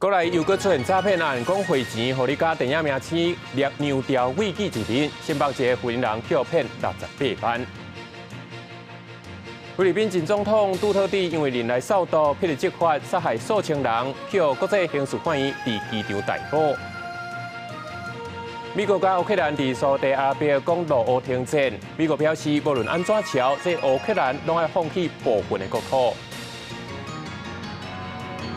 閣來又閣出現詐騙案，講匯錢予你佮電影明星梁朝偉見一面，新北一個婦人予騙68萬。菲律賓前總統杜特蒂因為任內掃毒、霹靂執法，殺害數千人，予國際刑事法院佇機場逮捕。美國佮烏克蘭佇沙地阿伯講俄烏停戰，美國表示無論按怎喬，這烏克蘭攏愛放棄部分的國土。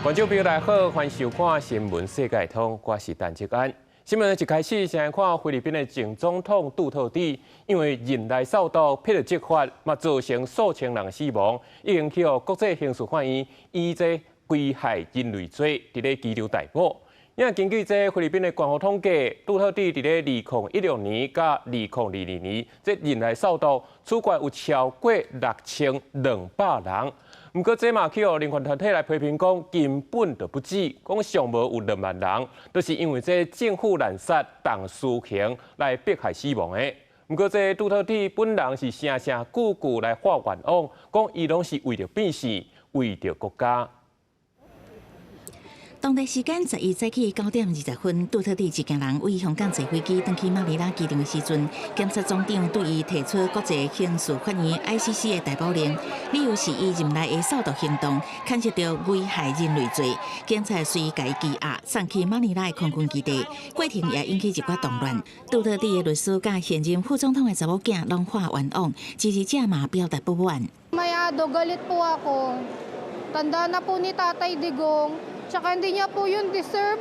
觀眾朋友大家好，歡迎收看《新聞世界通》，我是陳志安。新聞一開始，先來看菲律賓的前總統杜特蒂，因為任內掃毒、霹靂執法，嘛造成數千人死亡，已經予國際刑事法院以這危害人類罪，佇咧機場逮捕。因為根據這菲律賓的官方統計，杜特蒂佇咧2016年佮2022年，這任內掃毒處決有超過6200人。毋過這嘛予人權團體來批評講，根本就不止，講上無有2萬人，都是因為這政府濫殺、動私刑來迫害死亡的。毋過這杜特蒂本人是聲聲句句來發願望，講伊攏是為著百姓，為著國家。當地時間11早起9點20分，杜特蒂一行人對香港坐飛機轉去馬尼拉機場的時陣，檢察總長對伊提出國際刑事法院 ICC 的逮捕令，理由是伊任內的掃毒行動牽涉著危害人類罪。警察隨共伊羈押送去馬尼拉的空軍基地，過程也引起一寡動亂。杜特蒂的律師佮現任副總統的查某囝攏發冤枉，支持者嘛表達不滿。 Mayado, galit po ako. Tanda na po ni Tatay Digong. Tsaka hindi niya po yun deserve.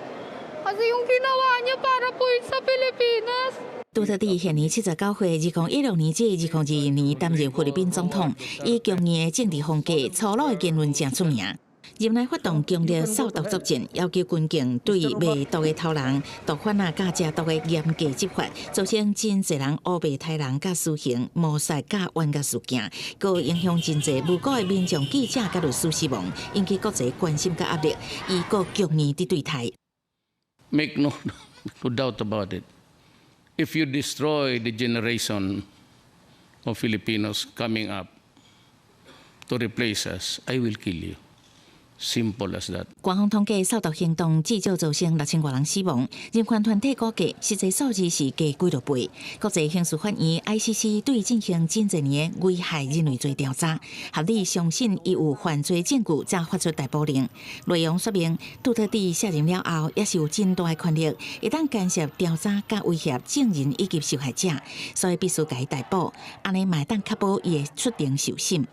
Kasi yung ginawa niya para po yun sa Pilipinas. 杜特蒂現年79歲，2016年至2022年擔任菲律賓總統，以強硬的政治風格、粗魯的言論誠出名。任內發動強烈掃毒作戰，要求軍警對賣毒的頭人、毒販仔佮食毒的嚴格執法，造成真濟人烏白刣人佮私刑、謀殺佮冤家事件，閣影響真濟無辜的民眾、記者佮律師死亡，引起國際關心佮壓力，伊閣強硬佇對待。 Make no doubt about it. If you destroy the generation of Filipinos coming up to replace us, I will kill you. Simple as that. 官方統計，掃毒行動至少造成6000外人死亡。人權團體估計，實際數字是加幾落倍。國際刑事法院 ICC 對進行真濟年的危害人類罪調查，合理相信伊有犯罪證據，才發出逮捕令。內容說明，杜特蒂卸任了後，也是有真大的權力，會當干涉調查、佮威脅證人以及受害者，所以必須共伊逮捕，按呢嘛會當確保伊會出庭受審。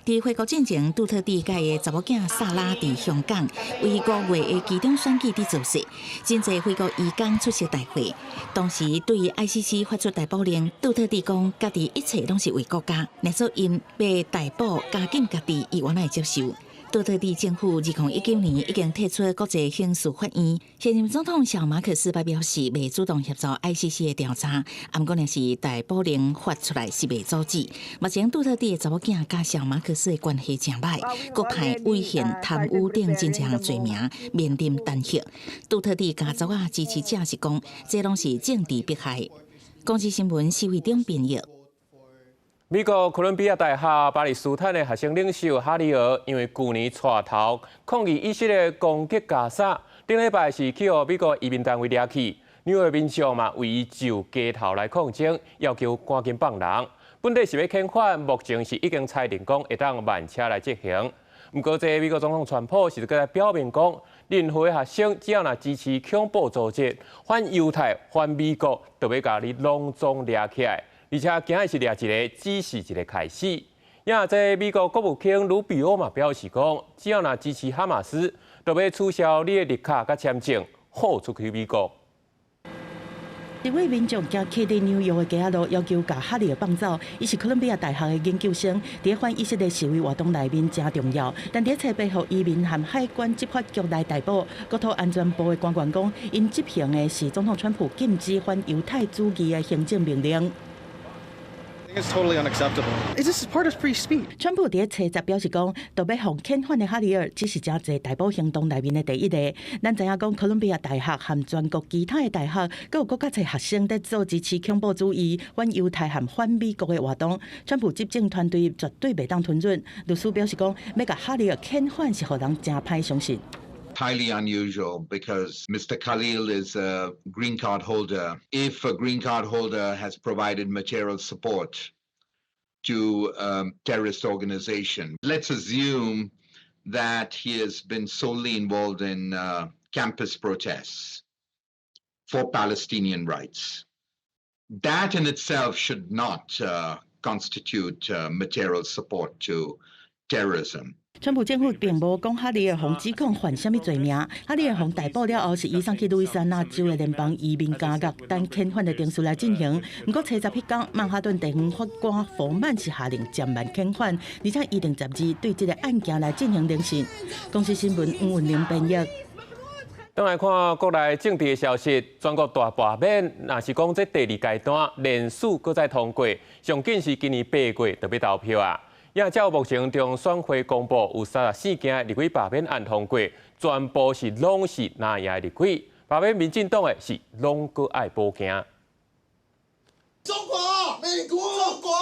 佇回國進前，杜特蒂佮伊的查某囝薩拉佇香港為5月的期中選舉佇造勢，真濟菲國移工出席大會。當時對於 ICC 發出逮捕令，杜特蒂講家己一切攏是為國家，若說𪜶欲逮捕監禁家己，伊原來會接受。杜特蒂政府2019年已經退出國際刑事法院，現任總統小馬可斯表示袂主動協助 ICC 的調查，毋過若是逮捕令發出來是袂阻止。目前杜特蒂的查某囝佮小馬可斯的關係誠䆀，閣派違憲、貪污等真濟項罪名面臨彈劾。杜特蒂家族仔支持者是講，這攏是政治迫害。公視新聞施惠中編譯。美國哥倫比亞大學巴勒斯坦的學生領袖哈里爾，因為舊年帶頭抗議以色列攻擊加沙，頂禮拜是予美國移民單位掠去，紐約民眾嘛為伊上街頭來抗爭，要求趕緊放人。本底是欲遣返，目前是已經裁定講會當慢車來執行。毋過，這美國總統川普是閣來表明講，任何學生只要若支持恐怖組織、反猶太、反美國，就欲共你攏總掠起來。而且今仔是掠一个，只是一个開始。也這美國國務卿魯比歐嘛表示講，只要若支持哈馬斯，就欲取消你的綠卡佮簽證，予出去美國。一位民眾行騎佇紐約的街仔路，要求共哈里爾放走。伊是哥倫比亞大學的研究生，佇反以色列示威活動內面誠重要。但佇冊八予移民和海關執法局來逮捕。國土安全部的官員講，𪜶執行的是總統川普禁止反猶太主義的行政命令。 It's totally unacceptable. This is part of free speech. 川普佇初十表示講，著欲予遣返的哈里爾只是誠濟逮捕行動內面的第一个。咱知影講，哥倫比亞大學和全國其他的大學，閣有閣較濟學生佇做支持恐怖主義、反猶太和反美國的活動。川普執政團隊絕對袂當吞忍。律師表示講，欲共哈里爾遣返是予人誠歹相信。Highly unusual because Mr. Khalil is a green card holder. If a green card holder has provided material support to a terrorist organization, let's assume that he has been solely involved in campus protests for Palestinian rights. That in itself should not constitute material support to terrorism. 川普政府並無講哈里爾予指控犯啥物罪名。哈里爾予逮捕了後，是移送去路易斯安那州的聯邦移民監獄等遣返的程序來進行。毋過初十彼工，曼哈頓地方法官佛曼是下令暫緩遣返，而且預定12對這個案件來進行聆訊。公視新聞黃文玲編譯。轉來看國內政治的消息，全國大罷免，若是講這第二階段連署閣再通過，上緊是今年8月就欲投票啊。也照目前中選會公布，有34件立委罷免案通過，全部是攏是藍營立委，罷免民進黨的是攏閣愛補件。中國、美國、中國、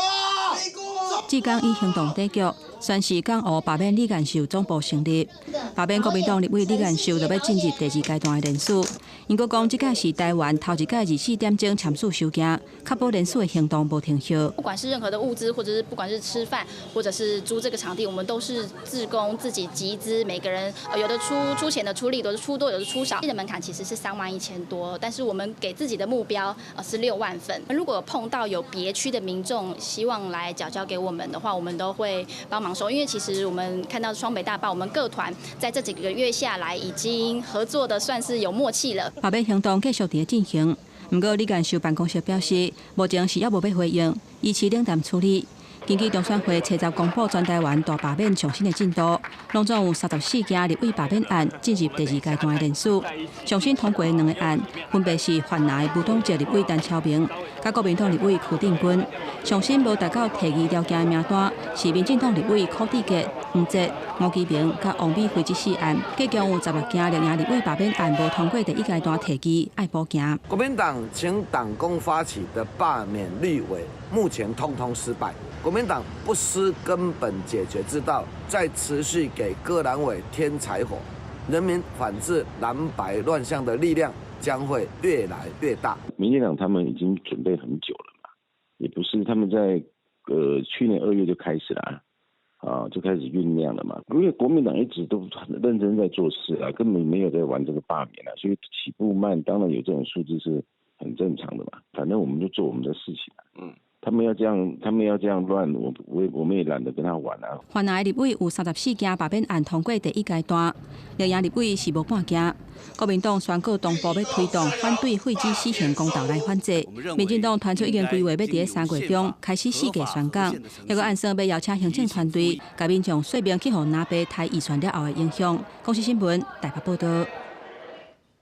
美國。志剛以行動當局宣示港湖罷免李彥秀總部成立，罷免國民黨立委李彥秀就欲進入第二階段的連署。𪜶閣講，這屆是台灣頭一屆24點鐘簽署收件，確保連署的行動無停歇。不管是任何的物資，或者是不管是吃飯，或者是租這個場地，我們都是志工自己集資，每個人有的出出錢的出力，有的出多，有的出少。的門檻其實是3萬1千多，但是我們給自己的目標是6萬份。如果碰到有別區的民眾希望來繳交給我們的話，我們都會幫忙收，因為其實我們看到雙北大罷，我們各團在這幾個月下來已經合作的算是有默契了。罷免行動繼續佇進行，毋過李彥秀辦公室表示，目前是猶無欲回應，維持冷淡處理。根據中選會初十公布全台灣大罷免上新的進度，攏總有34件立委罷免案進入第二階段的連署，上新通過兩個案，分別是泛藍的無黨籍立委陳超明，佮國民黨立委柯定軍。上新無達到提議條件的名單是民進黨立委柯志杰、黃捷、吳基明佮王美輝這四案，計共有16件綠營立委罷免案無通過第一階段提議，愛補件。國民黨請黨工發起的罷免立委，目前通通失敗。國民黨不思根本解決之道，再持續給柯藍委添柴火，人民反制藍白亂象的力量將會越來越大。民進黨他們已經準備很久了嘛，也不是他們在去年2月就開始了啊，就開始醞釀了嘛。因為國民黨一直都很認真在做事啊，根本沒有在玩這個罷免啊，所以起步慢，當然有這種數字是很正常的嘛。反正我們就做我們的事情。他們要這樣，他們要這樣亂，我們也懶得跟他玩啊。泛藍立委有34件罷免案通過第一階段，綠營立委是無半件。國民黨宣告同步欲推動反對廢止死刑公投來反制，民進黨傳出已經規劃欲佇3月中開始四界宣講，抑閣按算欲邀請行政團隊，共民眾說明去予藍白刣預算了後的影響。公視新聞台北報道。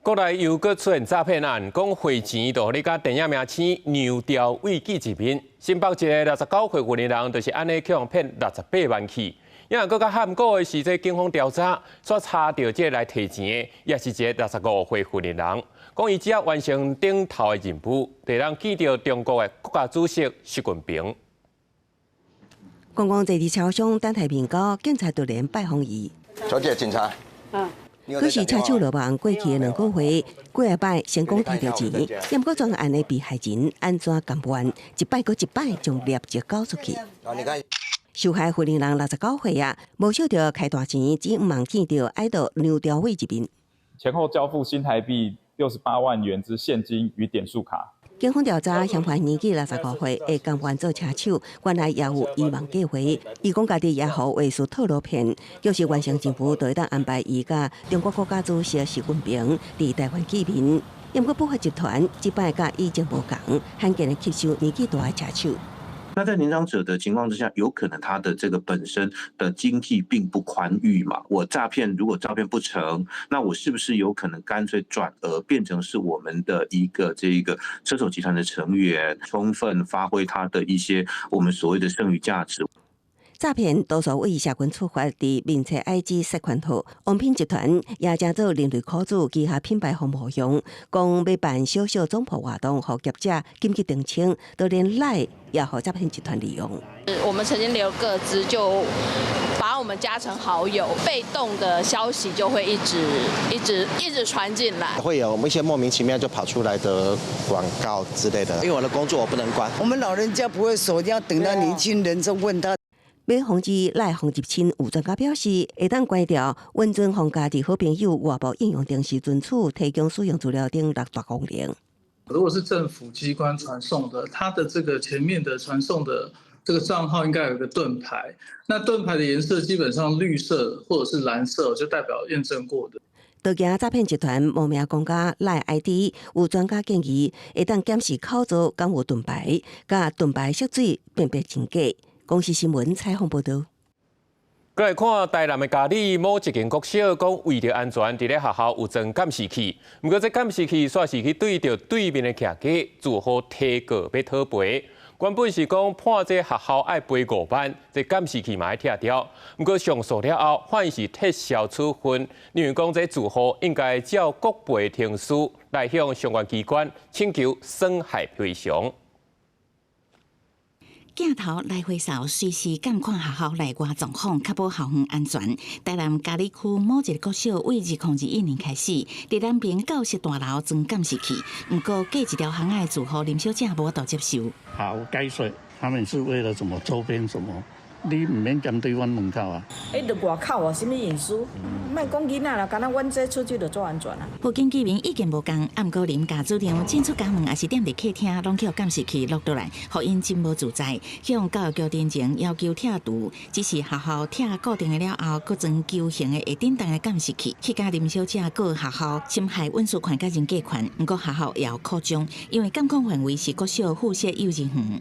國內又閣出現詐騙案，講匯錢就予你佮電影明星梁朝偉見一面。新北一个69歲雲林人，就是按呢去予騙68萬去。因為閣較罕過的是，這警方調查煞查著這个來提錢的，也是一个65歲雲林人。講伊只要完成頂頭的任務，就會當見著中國的國家主席習近平。公公坐佇車廂等待面交，警察突然拜訪伊。小姐，警察。可是車手落網過去的2個月，幾仔擺成功提著錢，也毋過專案的被害人按怎甘願，一擺閣一擺將劣跡交出去。受害雲林人69歲啊，無想著開大錢，只毋茫見著愛到梁朝偉一面。前後交付新台幣68萬元之現金與點數卡。警方調查，嫌犯年紀65歲，會甘願做車手，原來也有移民計劃。伊講家己也予話術套路騙，就是完成任務，就會當安排伊佮中國國家主席習近平佇台灣見面。毋過不法集團這擺佮以前無仝，罕見的吸收年紀大的車手。那在年長者的情況之下，有可能他的這個本身的經濟並不寬裕嘛。我詐騙如果詐騙不成，那我是不是有可能乾脆轉而變成是我們的一個這個車手集團的成員，充分發揮他的一些我們所謂的剩餘價值？詐騙多數為社群出發，佇面冊 IG 設群號，王品集團也成做人類苦主旗下品牌方模樣，講欲辦小小總鋪活動，予業者緊急澄清，都連 LINE 也予詐騙集團利用。我們曾經留個資，就把我們加成好友，被動的消息就會一直、一直、一直傳進來。會有一些莫名其妙就跑出來的廣告之類的，因為我的工作我不能關。我們老人家不會鎖，要等到年輕人就問他。欲防止 LINE 予入侵，有專家表示，會當關掉穩準予家己好朋友外部應用程式存儲、提供使用資料等六大功能。如果是政府機關傳送的，它的這個前面的傳送的這個賬號應該有個盾牌，那盾牌的顏色基本上綠色或者是藍色，就代表驗證過的。多驚詐騙集團冒名公家 LINE ID，有專家建議，會當檢視口座敢有盾牌，佮盾牌色水辨別真假。公視新聞採訪報導。過來看台南的佳里某一間國小，講為著安全，佇咧學校有裝監視器。毋過這監視器煞是去對著對面的徛家，住戶提告欲討賠。原本是講判這學校愛賠5萬，這監視器嘛愛拆掉。毋過上訴了後，法院是撤銷處分，認為講這住戶應該照國賠程序來向相關機關請求損害賠償。鏡頭來回掃，隨時監看學校內外狀況，確保校園安全。台南佳里區某一個國小，為2021年開始，佇南邊教室大樓裝監視器。毋過隔一條巷仔的住戶林小姐無法度接受。好，解說他們是為了什麼周邊什麼？你毋免針對阮門口啊！欸，佇外口啊，啥物隱私？莫講囡仔啦，敢若阮這出去就足安全啊。附近居民意見無仝，毋過林家主張進出家門抑是踮佇客廳，攏予監視器錄落來，予𪜶真無自在。向教育局陳情要求拆除，只是學校拆固定的了後，閣裝球形的會振動的監視器，去共林小姐告學校侵害隱私權佮人格權。毋過學校也有苦衷，因為監控範圍是國小附設幼稚園。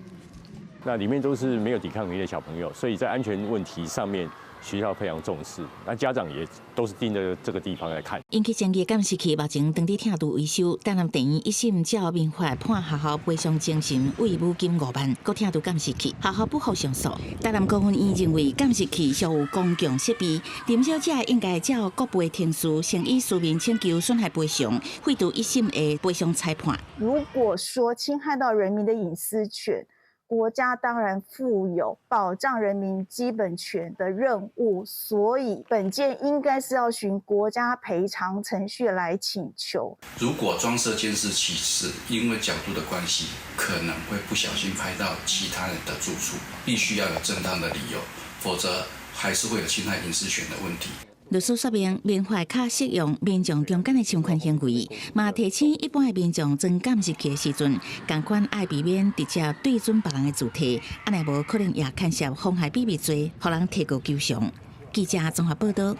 那裡面都是沒有抵抗力的小朋友，所以在安全問題上面，學校非常重視。那家長也都是盯着這個地方來看。引起爭議監視器目前當佇拆除維修，台南地院一審照民法判學校賠償精神慰撫金5萬，閣拆除監視器，學校不服上訴。台南高分院認為監視器屬有公共設備，林小姐應該照國賠程序，先以書面請求損害賠償，廢除一審的賠償裁判。如果說侵害到人民的隱私權，國家當然負有保障人民基本權的任務，所以本件應該是要循國家賠償程序來請求。如果裝設監視器是因為角度的關係，可能會不小心拍到其他人的住處，必須要有正當的理由，否則還是會有侵害隱私權的問題。律師說明，民法較適用民眾中間的侵權行為，嘛提醒一般的民眾裝監視器的時陣，仝款愛避免直接對準別人的主體，按呢無可能也牽涉妨害秘密罪，予人提告求償。記者綜合報道。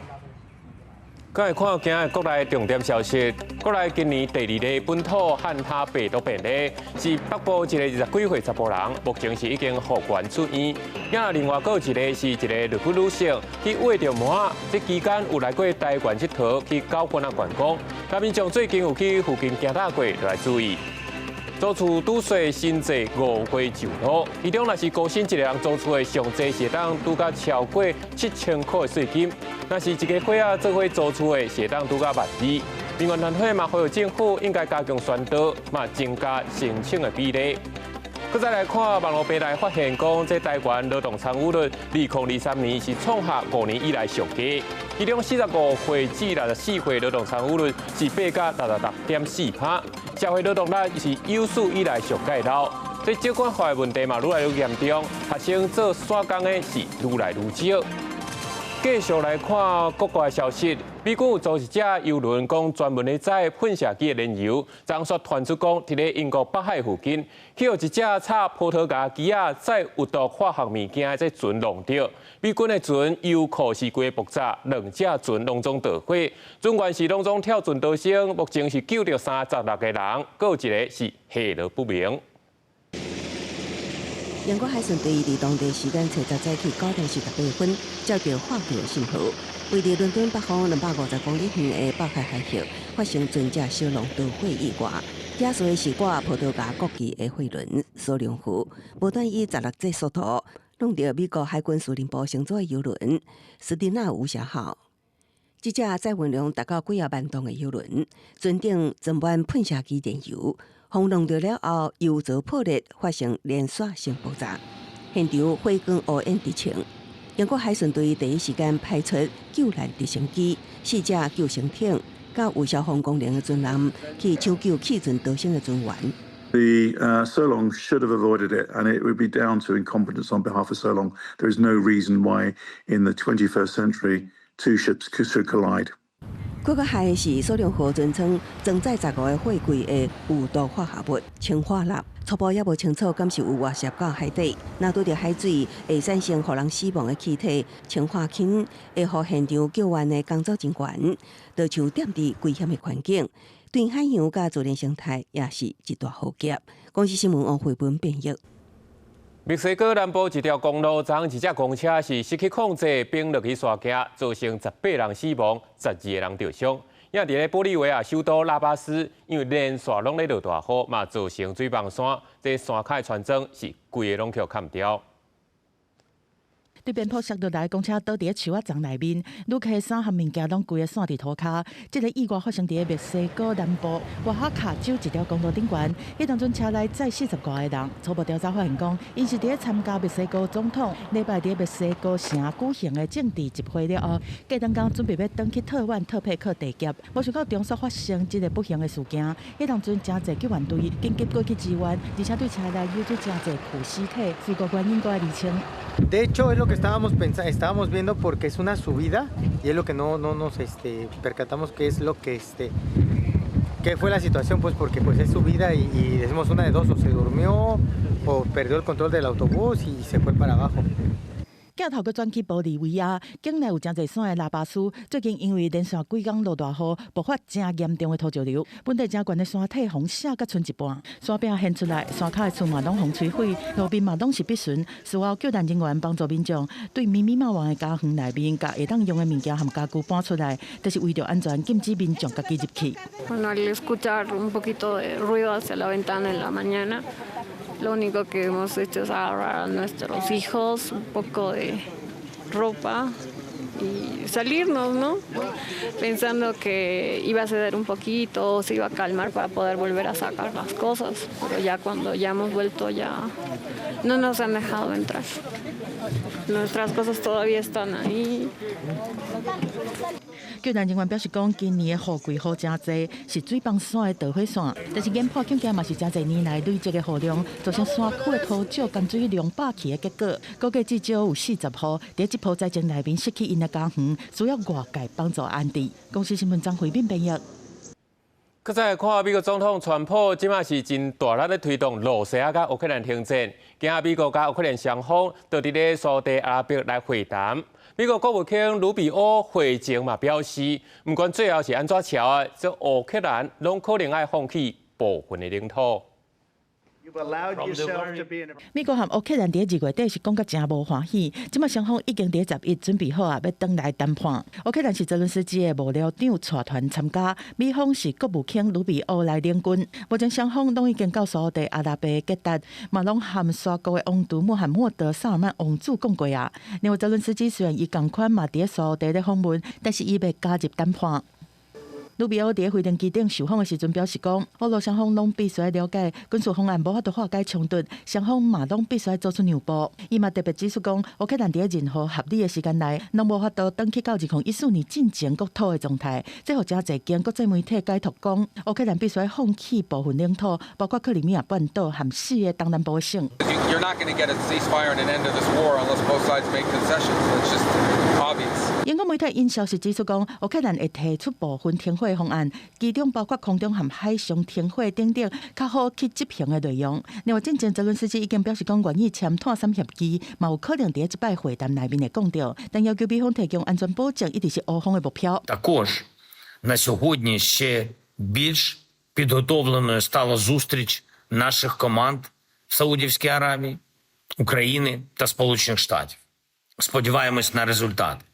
過來看今日國內重點消息，國內今年第二例本土漢他病毒病例是北部一個20幾歲查埔人，目前是已經復原出院。另另外閣有一個是一個日本女性去餵著貘，這期間有來過台灣𨑨迌，去九份仔觀光。那民眾最近有去附近行踏過，就來注意。租厝拄稅新制5月上路，其中若是高薪一個人租厝的，上濟是會當拄甲超過7000箍的稅金；若是一家伙仔做伙租厝的，是會當拄甲12,000。民權團體嘛呼籲政府應該加強宣導，嘛增加申請的比例。閣再來看網路平台發現講，這台灣勞動參與率2023年是創下5年以來上低，其中45歲至64歲勞動參與率是爬到66.4%，社會勞動力是有史以來上蓋老。這少子化的問題嘛，愈來愈嚴重，學生做散工的是愈來愈少。繼續來看國外消息，美軍有租一隻油輪，講專門咧載噴射機的燃油，昨昏傳出講，佇咧英國北海附近，去予一隻插葡萄牙旗仔載有毒化學物件的這船弄著。美軍的船油庫是規個爆炸，兩隻船攏總著火，船員是攏總跳船逃生，目前是救著36個人，閣有一個是下落不明。英國海巡隊佇當地時間初十早起9點48分，接到發救信號，位佇倫敦北方250公里遠的北海海域發生船隻燒熔著火意外。肇事的是掛葡萄牙國旗的貨輪“索隆號”，無斷以16節速度挵著美國海軍司令部乘坐的油輪斯蒂納無瑕號。這隻載運量達到幾仔萬噸的油輪，船頂裝滿噴射機電油，予挵著了後，油槽破裂，發生連鎖性爆炸，現場火光烏煙直衝。英國海巡隊第一時間派出救難直升機、四隻救生艇，佮有消防功能的船艦去搶救棄船逃生的船員。 The Solong should have avoided it, and it would be down to incompetence on behalf of Solong. There is no reason why in the 21st century two ships should collide. 閣較害的是，雪龍號船艙裝載15個貨櫃的有毒化合物氰化鈉，初步猶無清楚，敢是有外洩到海底。若拄著海水會產生予人死亡的氣體氰化氫，會予現場救援的工作人員，就像踮佇危險的環境，對海洋佮自然生態也是一大浩劫。公視新聞王慧文編譯。墨西哥南部一條公路昨昏一隻公車是失去控制，崩落去山崎，造成18人死亡，12個人著傷。也佇咧玻利維亞首都拉巴斯，因為連續攏咧落大雨，嘛造成水崩山，這山跤的村莊是規个攏予崁掉。佇邊坡摔落來，公車倒佇咧樹仔叢內面，旅客衫和物件攏規个散佇塗跤。這個意外發生佇咧墨西哥南部瓦哈卡州一條公路頂懸，彼當陣車內載40外个人。初步調查發現講，𪜶是佇咧參加墨西哥總統禮拜佇咧墨西哥城舉行的政治集會了後，隔兩工準備欲轉去特萬特佩克地峽，無想到中途發生這個不幸的事件。彼當陣誠濟救援隊緊急過去支援，而且對車內有做誠濟腐屍體，事故原因閣愛釐清。 De hecho, es lo que estábamos pensando, estábamos viendo porque es una subida y es lo que no nos percatamos que es lo que fue la situación, pues porque pues es subida y decimos una de dos, o se durmió o perdió el control del autobús y se fue para abajo. 鏡頭閣轉去玻利維亞，境內有誠濟山的拉巴斯，最近因為連續幾工落大雨，爆發誠嚴重的土石流，本地誠懸的山體予卸甲賰一半，山壁現出來，山跤的厝嘛攏予摧毀，路面嘛攏是必損。事後救援人員幫助民眾對密密麻麻的家園內面，共會當用的物件和家具搬出來，就是為著安全，禁止民眾家己入去。 Bueno, al escuchar un poquito de ruido hacia la ventana en la mañana, lo único que hemos hecho es agarrar a nuestros hijos, un poco de ropa y salirnos, ¿no? Pensando que iba a ceder un poquito, se iba a calmar para poder volver a sacar las cosas, pero ya cuando ya hemos vuelto ya no nos han dejado entrar. Nuestras cosas todavía están ahí. 救援人員表示講，今年的雨季雨誠濟，是水崩山的導火線。但是研判恐驚嘛是誠濟年來累積的雨量，造成山區的土石乾水量飽起的結果。估計至少有40戶佇這波災情內面失去𪜶的家園，需要外界幫助安置。公視新聞張惠敏編譯。閣再來看美國總統川普，這馬是真大力咧推動露西亞佮烏克蘭停戰。今仔美國佮烏克蘭雙方都佇咧沙特阿拉伯來會談。美國國務卿魯比歐會前嘛表示，毋管最後是按怎喬的，這烏克蘭攏可能愛放棄部分的領土。美國和烏克蘭佇2月底是講甲誠無歡喜，這馬雙方已經佇11準備好啊，欲轉來談判。烏克蘭是澤倫斯基的幕僚長帶團參加，美方是國務卿魯比歐來領軍。目前雙方攏已經到沙特阿拉伯吉達，嘛攏和沙國的王儲穆罕默德薩爾曼王子講過啊。另外，澤倫斯基雖然伊仝款嘛佇沙特咧訪問，但是伊袂加入談判。魯比歐佇飛行機頂受訪的時陣表示講，烏俄雙方攏必須了解軍事方案無法度化解衝突，雙方嘛攏必須做出讓步。伊嘛特別指出講，烏克蘭佇任何合理的時間內，攏無法度轉去到2014年戰前國土的狀態。這予誠濟間國際媒體解讀講，烏克蘭必須放棄部分領土，包括克里米亞半島和四個東南部省。 You're not going to get a ceasefire and an end to this war unless both sides make concessions. It's just obvious. 英國媒體引消息指出講，烏克蘭會提出部分停火方案，其中包括空中和海上停火等等，較好去執行的內容。另外，進前澤倫斯基已經表示講，願意簽湠產協議，嘛有可能佇這擺會談內面會講著，但要求美方提供安全保證，一直是烏方的目標。 Також на сьогодні ще більш підготовленою стала зустріч наших команд в Саудівській Аравії, України та Сполучених Штатів. Сподіваємось на результати.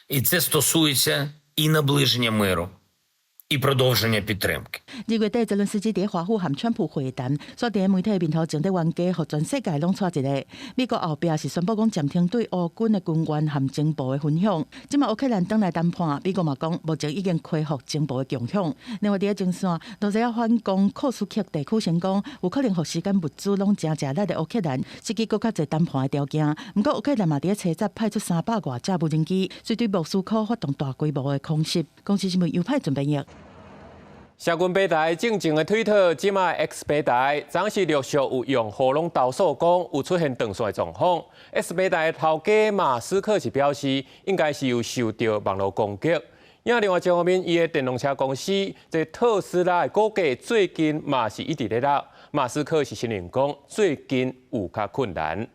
І це стосується і наближення миру, і продовження підтримки. 2月底，澤倫斯基佇華府和川普會談，煞佇媒體面頭前佇冤家，予全世界攏掣一个。美國後壁是宣布講暫停對烏軍的軍援和情報的分享。這馬烏克蘭轉來談判，美國嘛講目前已經恢復情報的共享。另外，佇前線，羅西亞反攻庫斯克地區成功，有可能予時間物資攏誠食力的烏克蘭，設計閣較濟談判的條件。毋過烏克蘭嘛佇初十派出300外架無人機，隨對莫斯科發動大規模的空襲。公視新聞由派準備譯。社群平台進前的推特，這馬 X 平台，昨是陸續有用戶攏投訴講有出現斷線的狀況。X 平台的頭家馬斯克是表示，應該是有受著網路攻擊。另外一方面，伊的電動車公司這特斯拉的股價最近嘛是一直咧落。馬斯克是承認講，最近有較困難。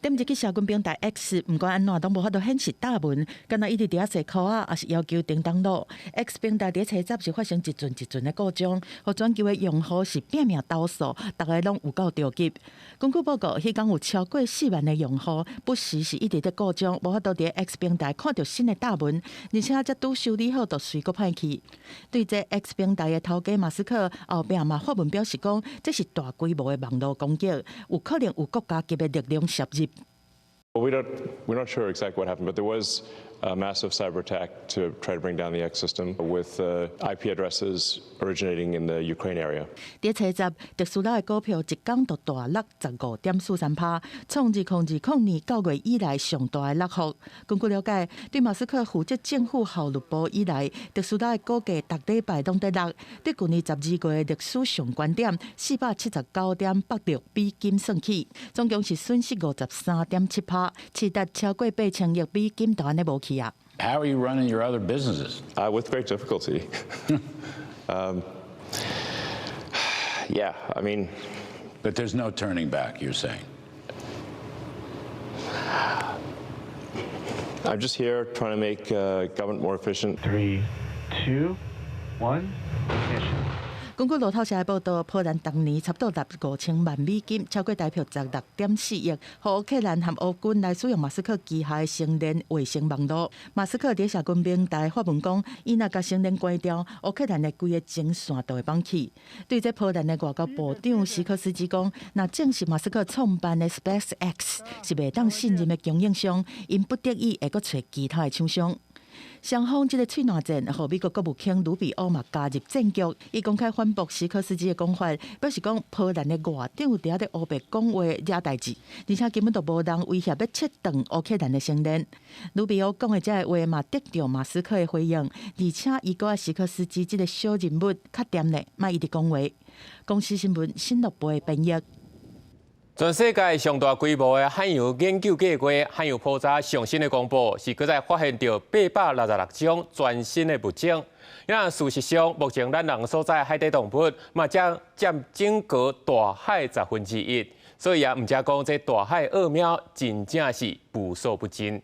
點入去社群平台 X，毋管按怎攏無法度顯示貼文，敢若一直佇遐踅箍仔，抑是要求重登錄。X 平台佇初十是發生一陣一陣的故障，予全球的用戶是拼命投訴，逐个攏有夠著急。根據報告，彼工有超過4萬的用戶，不時是一直佇故障，無法度佇 X 平台看著新的貼文，而且才拄修理好，就隨閣歹去。對這 X 平台的頭家馬斯克後壁嘛發文表示講，這是大規模的網路攻擊，有可能有國家級的力量涉入。 Well, we're not sure exactly what happened, but there was a massive cyber attack to try to bring down the X system with IP addresses originating in the Ukraine area. 佇初十，特斯拉的股票一工就大落15.43%，創2020年9月以來上大的落幅。根據了解，對馬斯克負責政府效率部以來，特斯拉的股價逐禮拜攏佇落，對舊年12月歷史上懸點479.86美金算起，總共是損失53.7%，市值超過8000億美金，就按呢無去啊。 How are you running your other businesses? With great difficulty. Yeah, I mean. But there's no turning back, you're saying? I'm just here trying to make government more efficient. Three, two, one, ignition. 根據路透社的報道，波蘭當年差不多納5000萬美金，超過台幣16.4億，予烏克蘭和烏軍來使用馬斯克旗下的星鏈衛星網路。馬斯克佇社群平台發文講，伊若共星鏈關掉，烏克蘭的規个前線就會放棄。對這波蘭的外交部長西科斯基講，若證實馬斯克創辦的 SpaceX 是袂當信任的供應商，𪜶不得已會閣揣其他的廠商。雙方這个喙瀾戰，予美國國務卿魯比歐嘛加入戰局，伊公開反駁西科斯基的講法，表示講波蘭的外長佇遐咧烏白講話惹代誌，而且根本就無人威脅欲切斷烏克蘭的星鏈。魯比歐講的這个話嘛得著馬斯克的回應，而且伊閣愛西科斯基這个小人物較恬咧，莫一直講話。公視新聞新樂部的編譯。全世界上大規模的海洋研究計劃——海洋普查上新的公布，是閣再發現著866種全新的物種。那事實上，目前咱人所在海底動物嘛，將佔整個大海1/10。所以啊，毋才講這大海奧妙真正是無所不盡。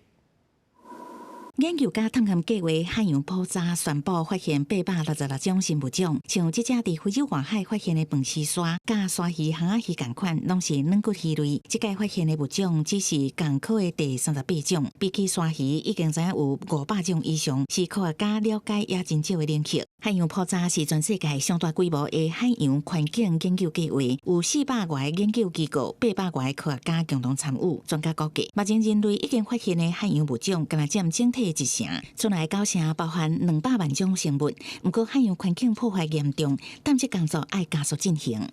研究家探勘計劃海洋普查宣布發現866種新物種，像這隻佇非洲外海發現的飯絲鯊、佮鯊魚蚶仔魚仝款，攏是軟骨魚類。這屆發現的物種只是仝科的第38種，比起鯊魚已經知影有500種以上，是科學家了解也真少的領域。海洋普查是全世界上大規模的海洋環境研究計劃，有400外個研究機構、800外個科學家共同參與。專家估計，目前人類已經發現的海洋物種，敢若佔整體一成，賰來9成包含200萬種生物。毋過海洋環境破壞嚴重，探測工作愛加速進行。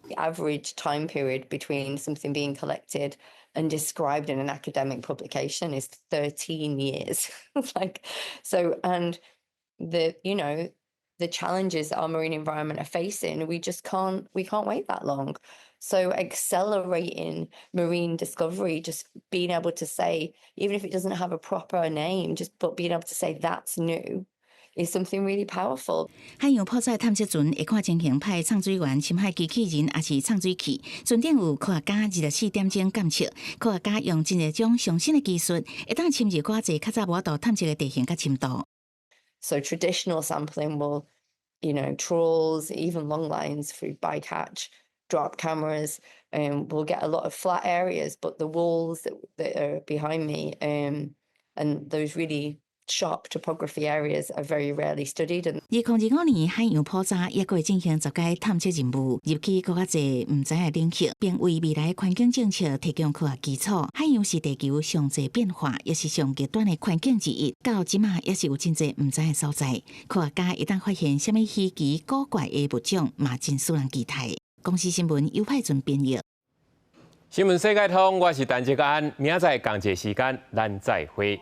The average time period between something being collected and described in an academic publication is 13 years. Like, so, and the, you know, the challenges our marine environment are facing, we just can't, we can't wait that long. So accelerating marine discovery, just being able to say, even if it doesn't have a proper name, just but being able to say that's new is something really powerful. 海洋普查探測船會看情形派送水員、深海機器人，抑是送水器。船頂有科學家24點鐘監測，科學家用真濟種上新的技術，會當深入較濟較早無法度探測的地形佮深度。 So traditional sampling will, trawls, even long lines through bycatch, drop cameras, we'll get a lot of flat areas, but the walls that are behind me, and those really Sharp topography areas are very rarely studied. And 2025年海洋普查猶閣會進行十屆探測任務，入去閣較濟毋知的領域，並為未來環境政策提供科學基礎。海洋是地球上濟變化，也是上極端的環境之一。到這馬猶是有真濟毋知的所在。科學家一旦發現啥物稀奇古怪的物種，嘛真使人期待。公視新聞尤派尊編譯。新聞世界通，我是陳志安，明仔載仝一個時間，咱再會。